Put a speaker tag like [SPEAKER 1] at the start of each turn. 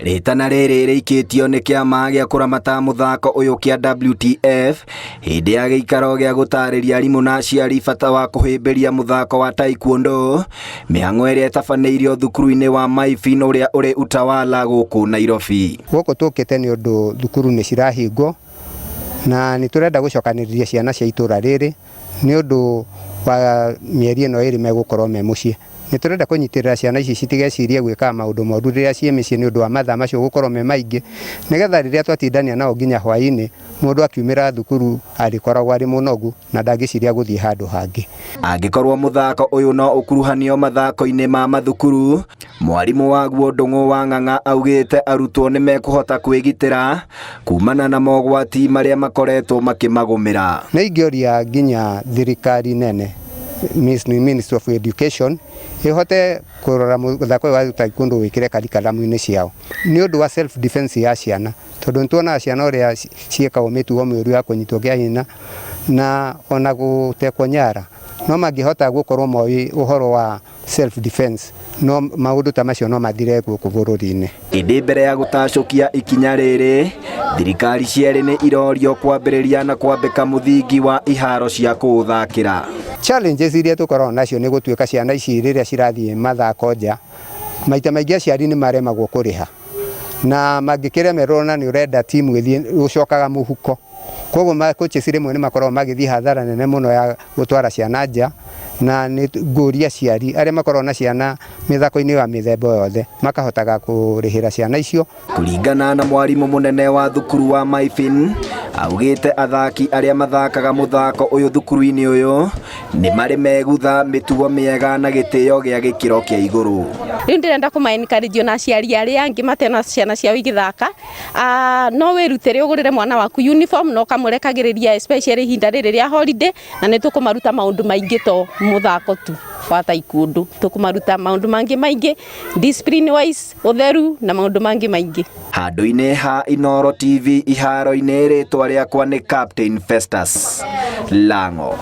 [SPEAKER 1] Rĩtana rĩrĩ rĩikĩtio nĩ kĩama gĩa kũramata mũthako ũyũ kĩa WTF hĩndĩ ya gĩikaro gĩa gũtarĩria arimũ na aciari bata wa kũhĩmbĩria mũthako wa taekwondo, mĩhang'o ĩrĩa ĩtabanĩirio thukuru-inĩ wa Maifin ũrĩa ũrĩ Utawala gũkũ Nairobi.
[SPEAKER 2] Gũkũ tũkĩte nĩ ũndũ thukuru nĩ cirahingwo na nĩ tũrenda gũcokanĩrĩria ciana cia itũra rĩrĩ nĩ ũndũ wa mĩeri ĩno ĩrĩ megũkorwo me mũciĩ. Nĩ tũrenda kũnyitĩrĩra ciana ici citigecirie gwĩkaga maũndũ moru rĩrĩa ciĩ mĩciĩ nĩ ũndũ wa mathaa macio gũkorwo me maingĩ, nĩgetha rĩrĩa twatindania nao nginya hwaĩ-inĩ mũndũ akiumĩra thukuru arĩkoragwo arĩ mũnogu na ndangĩciria gũthiĩ handũ hangĩ.
[SPEAKER 1] Angĩkorwo mũthako ũyũ no ũkuruhanio mathako-inĩ ma mathukuru, mwarimũ waguo Ndung'u wa Ng'ang'a augĩte arutwo nĩ mekũhota kwĩgitĩra kumana na mogwati marĩa makoretwo makĩmagũmĩra.
[SPEAKER 2] Nĩ ingĩũria nginya thirikari nene, Ministry of Education, ĩhote kũrora mũthako ũyũ wa taekwondo wĩkĩre curriculum-inĩ ciao nĩ ũndũ wa self defense ya ciana, tondũ nĩ tuonaga ciana ũrĩa ciĩkagwo mĩtugo mĩũru ya kũnyitwo kĩa hinya na ona gũtekwo nyara, no mangĩhota gũkorwo moĩ ũhoro wa self defense, no maũndũ ta macio no mathire gũkũ bũrũri-inĩ.
[SPEAKER 1] Ĩndĩ mbere ya gũtacũkia ikinya rĩrĩ, thirikari cierĩ nĩ irorio kwambĩrĩria na kwambĩka mũthingi wa iharo cia kũũthakĩra.
[SPEAKER 2] Challenges iria tũkoragwo nacio nĩ gũtuĩka ciana ici rĩrĩa cirathiĩ mathako nja, maita maingĩ aciari nĩ maremagwo kũrĩha, na mangĩkĩremererwo na nĩ ũrenda timu ĩthiĩ ũcokaga mũhuko, koguo coaches rĩmwe nĩ makoragwo magĩthiĩ hathara nene mũno ya gũtwara ciana nja, na nĩ ngũria aciari arĩa makoragwo na ciana mĩthako-inĩ ya mĩthemba yothe makahotaga kũrĩhĩra ciana icio.
[SPEAKER 1] Kũringana na mwarimũ mũnene wa thukuru wa Maifin, augĩte athaki arĩa mathakaga mũthako ũyũ thukuru-inĩ ũyũ nĩ marĩ megutha mĩtugo mĩega na gĩtĩo gĩa gĩkĩro kĩa igũrũ.
[SPEAKER 3] Rĩu ndĩrenda kũma encourage ona aciari arĩa angĩ matena ciana ciao igĩthaka, no wĩrutĩre ũgũrĩre mwana waku uniform na ũkamũrekagĩrĩria, especially ihinda rĩrĩ rĩa holiday, na nĩ tũkũmaruta maũndũ maingĩ to mũthako tu wa taekwondo, tũkũmaruta maũndũ mangĩ maingĩ, discipline wise, ũtheru na maũndũ mangĩ maingĩ.
[SPEAKER 1] Handũ-inĩ ha Inooro TV iharo-inĩ, rĩtwa rĩakwa nĩ Captain Festus Lango.